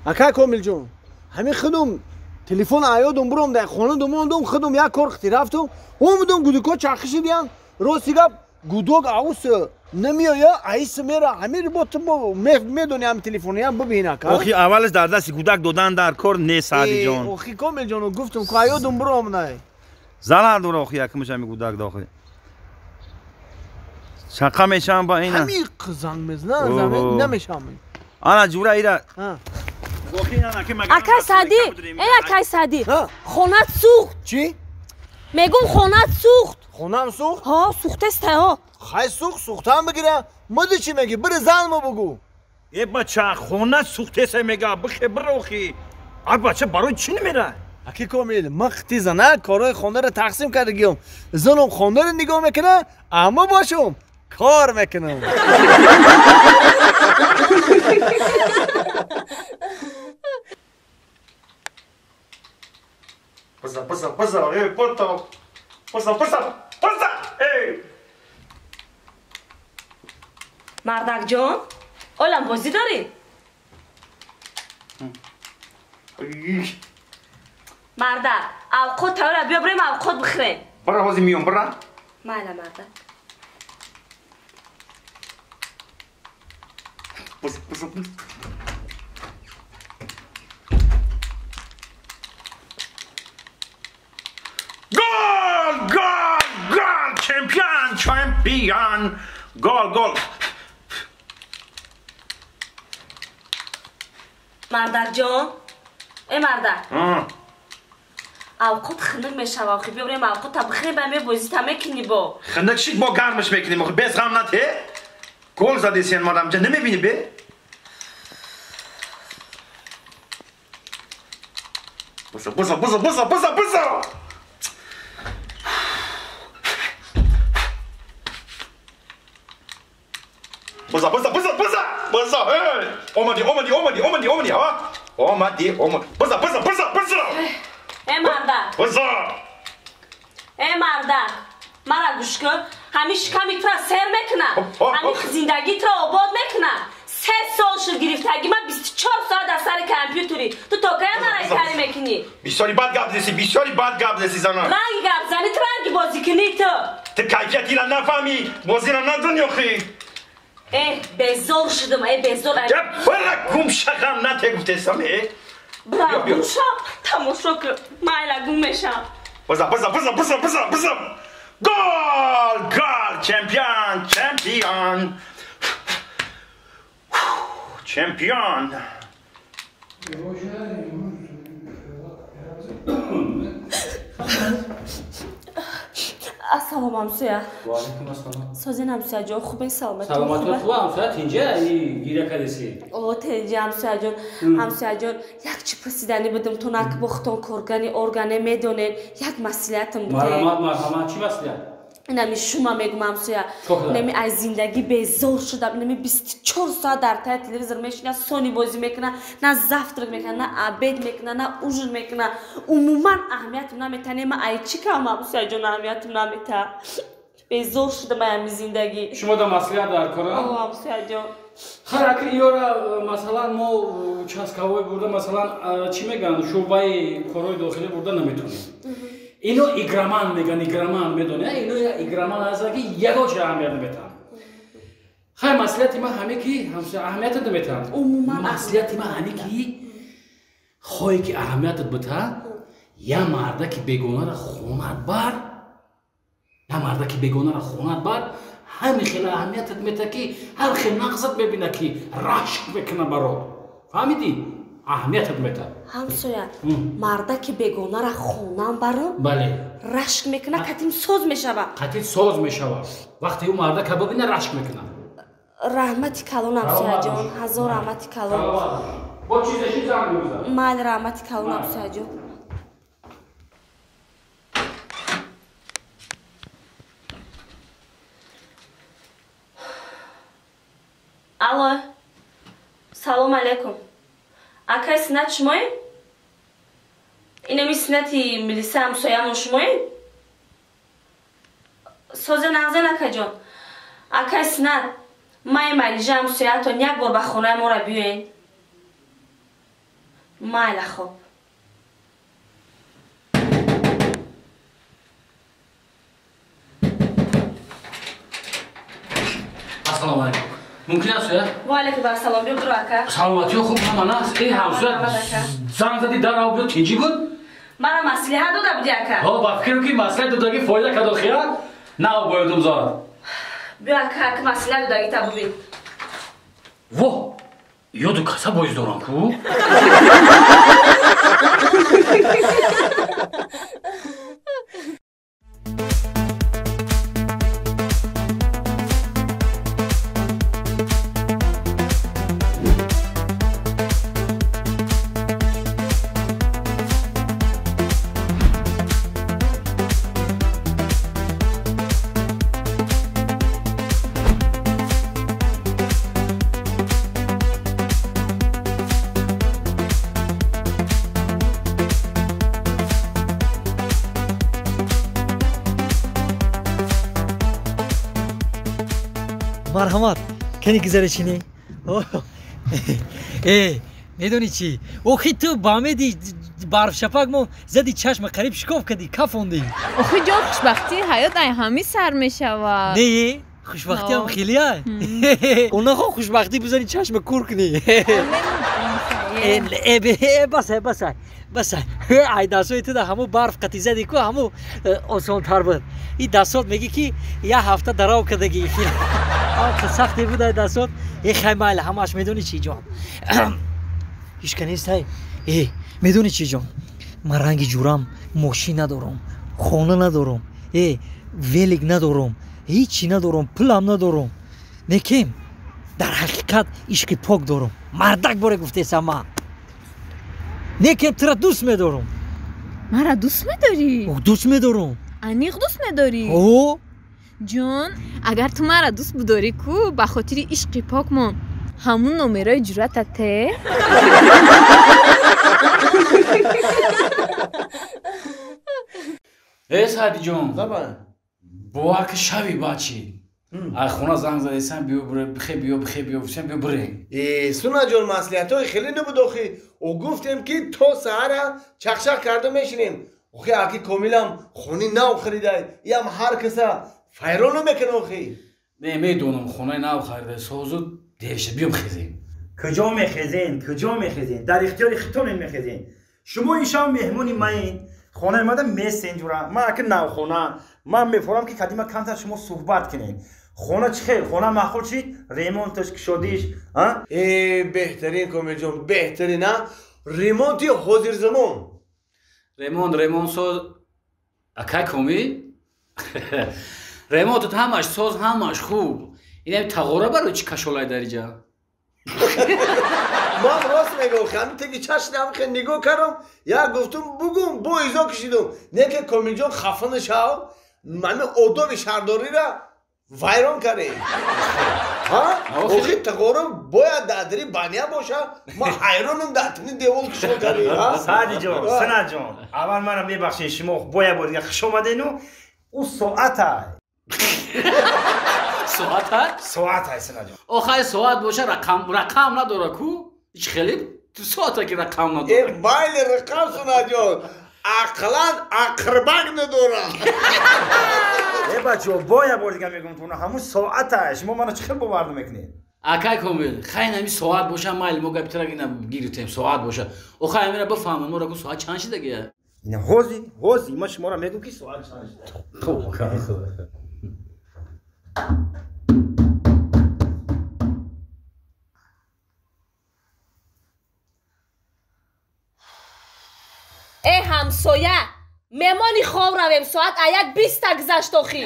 Ака Комилҷон, ҳамин худум телефон аёдум буром дар хона думондум, худум як кор хити рафтум, омадум гудуко чархиши диям, рости гап гудок аус намеоя, аис мера, ҳамин бо ту медони ҳам телефониям бибин ака. Охи аввалаш дар дасти гудак додан дар кор нест, Саъдиҷон. Охи Комилҷон, гуфтум ку аёдум буром най. Залал дора охи якмаш ҳами гудак да охи. Чақа мешам ба ина. Ҳамин занг мезанам, намешам. Ана ҷура ира. Акай Саъдӣ, эй акай Саъдӣ, хонат сӯхт. Чӣ? Мегум хонат сӯхт. Хонам сӯхт? Ҳо, сӯхтеста ҳо. Хай сӯхт, сӯхтам бигира. Муди чӣ мегӣ? Бири занмо бугӯ. Э бача, хона сӯхтеса мега, бихе бирохи. Ай бача барои чӣ намера? Аки Комил, ман хити зана корҳои хонаро тақсим кардагиём. Занам хонаро нигоҳ мекуна, аммо бошум кор мекунам. Паза, паза, паза, эй, порто. Паза, паза, паза, эй. Мардакҷон, олам бозӣ дорӣ? Мардак, авқот тайёра, биё бирем авқот бихӯрем. Бара ҳозир миём, бара. Майла, мардак. Паза, паза, паза. Гол, гол, гол, чемпион, чемпион, гол, гол. Мардакҷон, эй мардак. Авқот хунук мешава, охи биё бирем авқота бихӯрем, ба мебозита мекунӣ бо. Хунук шид, бо гармаш мекунем, охи без ғам нате. Гол задесен мадамҷа, намебинӣ бе? Буза, буза, буза, буза, буза, буза. Буза, буза, буза, буза, буза, эй! Омадӣ, омадӣ, омадӣ, омадӣ, омадӣ, ҳа? Омадӣ, омадӣ. Буза, буза, буза, буза! Эй мардак! Буза! Эй мардак! Мара гӯш кун, ҳамин шиками тура сер мекунам, ҳамин зиндагии тура обод мекунам. 3 сол шуд гирифтагӣ, ман 24 соат дар сари компютери. Ту то кая мара карӣ мекунӣ? Бисёри бад гап зеси, бисёри бад гап зеси зана. Ранги гап занӣ, ту ранги бозӣ кунӣ ту. Ту кайфиятира нафаҳмӣ, бозира надонӣ охи. Э, безор шудам, э, безор. Бара гум шақам нате гуфтесам, э. Бра гум шам, тамошо кун, майла гум мешам. Буза, буза, буза, буза, буза, буза. Гол, гол, чемпион, чемпион. Чемпион. Ассалом ҳамсоя. Ва алайкум ассалом. Созин ҳамсояҷон, хубен саломатӣ? Саломатӣ хуб ҳамсоя, тинҷа гиря кардеси? О, тинҷа ҳамсояҷон. Ҳамсояҷон, як чӣ пурсиданӣ будам, ту нак бохтон коргани органе медонед, як маслиҳатам буд. Марҳамат, марҳамат, чӣ маслиҳат? Инами шума мегум ҳамсоя. Инами аз зиндагӣ безор шудам. Инами 24 соат дар таи телевизор мешина, сони бозӣ мекуна, на завтрак мекуна, на обед мекуна, на ужин мекуна. Умуман аҳамиятам намета. Не, ман ай чӣ кам ҳамсояҷон аҳамиятам намета. Безор шудам ай ҳами зиндагӣ. Шумо да маслиҳат дар кора? О, ҳамсояҷон. Хайр, аки ёра масалан мо участковой бурда, масалан чӣ мегӯянд, шӯъбаи корҳои дохилӣ бурда наметонем. Ино игроман меган, игроман медони, ино игроман ҳастанд ки ягон чиз аҳамият наметаҳанд. Хай, маслиҳати ман ҳаме ки аҳамиятат наметаҳанд. Умуман маслиҳати ман ҳаме ки хоҳе ки аҳамиятат бита, я мардаки бегонаро хонат бар, я мардаки бегонаро хонат бар, ҳами хел аҳамиятат мета ки ҳар хел нақзат мебина ки рашк мекуна барот. Фаҳмидӣ? Аҳамиятат мета. Ҳамсоя, мардаки бегонара хонам барам? Бале. Рашк мекуна, қатим соз мешава. Қатим соз мешава. Вақте ӯ мардака бибина рашк мекуна. Раҳмати калон ҳамсояҷон, ҳазор раҳмати калон. Бо чизе чӣ занг мезанад? Майли, раҳмати калон ҳамсояҷон. Алло, салом алейкум. Акай Синат шумоем? Инами Синати милиса ҳамсоямон шумоем? Созе нағзе акаҷон. Акай Синат, май Малижа ҳамсоятон як бор ба хонаи моро биёен. Майла хоб. Ассалому алайкум. Мумкин аст я? Ва алайкум ассалом. Биё дур ака. Саломатиё хуб ҳама наст. Эй ҳамсоя занг зади дар ав биё тинҷӣ буд? Мара маслиҳат дода буди ака. Ҳо, ба фикрам ки маслиҳат додагӣ фоида кард охира на боядум зад. Биё ака, ака маслиҳат додагӣ та бубин. Во, ёду каса боиз дорам ку? Марҳамат, кани гузаришинӣ? Э, медонӣ чӣ? Охи ту ба омеди барфшапак мо зади чашма қариб шикоф кардӣ, кафондӣ. Охи ҷон, хушбахтии ҳаёт ай ҳамин сар мешавад. Не, хушбахтиам хеле ай. Онахо хушбахтӣ бизани чашма кур кунӣ. Э, басай, басай, басай. Ай дастҳои ту да ҳамун барф қатӣ зади ку, ҳамун осонтар буд. И дастҳот мегӣ ки як ҳафта дарав кардагӣ. Сахте буд ай дастҳот. Э, хай майла, ҳамааш медонӣ чӣ ҷон? Ҳичка нестай. Э, медонӣ чӣ ҷон? Ман ранги ҷурам мошин надорам, хона надорам, э, велик надорам, ҳичи надорам, пулам надорам. Некем дар ҳақиқат ишқи пок дорам. Мардак боре гуфтесам ман. Некем тура дӯст медорам. Мара дӯст медорӣ? Дӯст медорам. Аниқ дӯст медорӣ? О. Ҷон, агар ту мара дӯст бидорӣ ку, ба хотири ишқи покмон ҳамун номерои ҷуръата те? Э, Саъдиҷон, бовар ки шави бачи. Ай хона занг задесам, биё бире, бихе биё, бихе биё, гуфтем биё бирем. Э, Сунаҷон, маслиҳатҳои хеле набуд охи. Ӯ гуфтем ки то саҳара чақчақ карда мешинем. Охи аки Комилам хони нав харидай. Иам ҳар каса файрон намекунад охи. Не, медонам хонаи нав харида, созу дерша, биё бихезем. Куҷо мехезен? Куҷо мехезен? Дар ихтиёри хитонен мехезен. Шумо ин шаб меҳмони маин. Хонаи мада месен ҷура. Ман аки навхона. Ман мефорам ки кадима камтар шумо суҳбат кунед. Хона чӣ хел? Хона маъқул шид? Ремонташ, кушодиш, а? Э, беҳтарин Комилҷон, беҳтарин, а? Ремонти ҳозирзамон. Ремонт, ремонт соз. Акай Комил? Ремонтат ҳамаш соз, ҳамаш хуб. Инам тағора барои чӣ кашолай дар иҷа? Ман рост мегӯям, ҳамин теги чашмам хел нигоҳ кардам, як гуфтум бугум, бо изо кашидум. Не ки Комилҷон хафа нашав, ман одоби шаҳрдориро вайрон кардем. Ҳа? Охи тағора бояд дар дари баня боша. Ман ҳайронам дар тини девол кушол кардем. Саъдиҷон, Санаҷон, аввал маро мебахшед, шумо бояд бор дигар хуш омадену. Ӯ соата. Соата? Соата, Санаҷон. Охай соат боша рақам, рақам надора ку? Ҳеч хеле ту соата ки рақам надора. Э, майли рақам, Сунаҷон. Ақлан ақрбак надора. Э, бачаҳо, бояд бор дигар мегӯям ту ҳамун соата. Шумо маро чӣ хел бовар намекунед? Акай Комил, хай нами соат боша, майли мо гапи тара ина гирифтем, соат боша. Охай амира бифаҳмам, мо ра ку соат чанд шидагия? Ина ҳози, ҳози, ман шуморо мегӯям ки соат чанд шида. Хуб, Э, ҳамсоя, меҳмони хоб равем, соат аяк биста гузашт охи.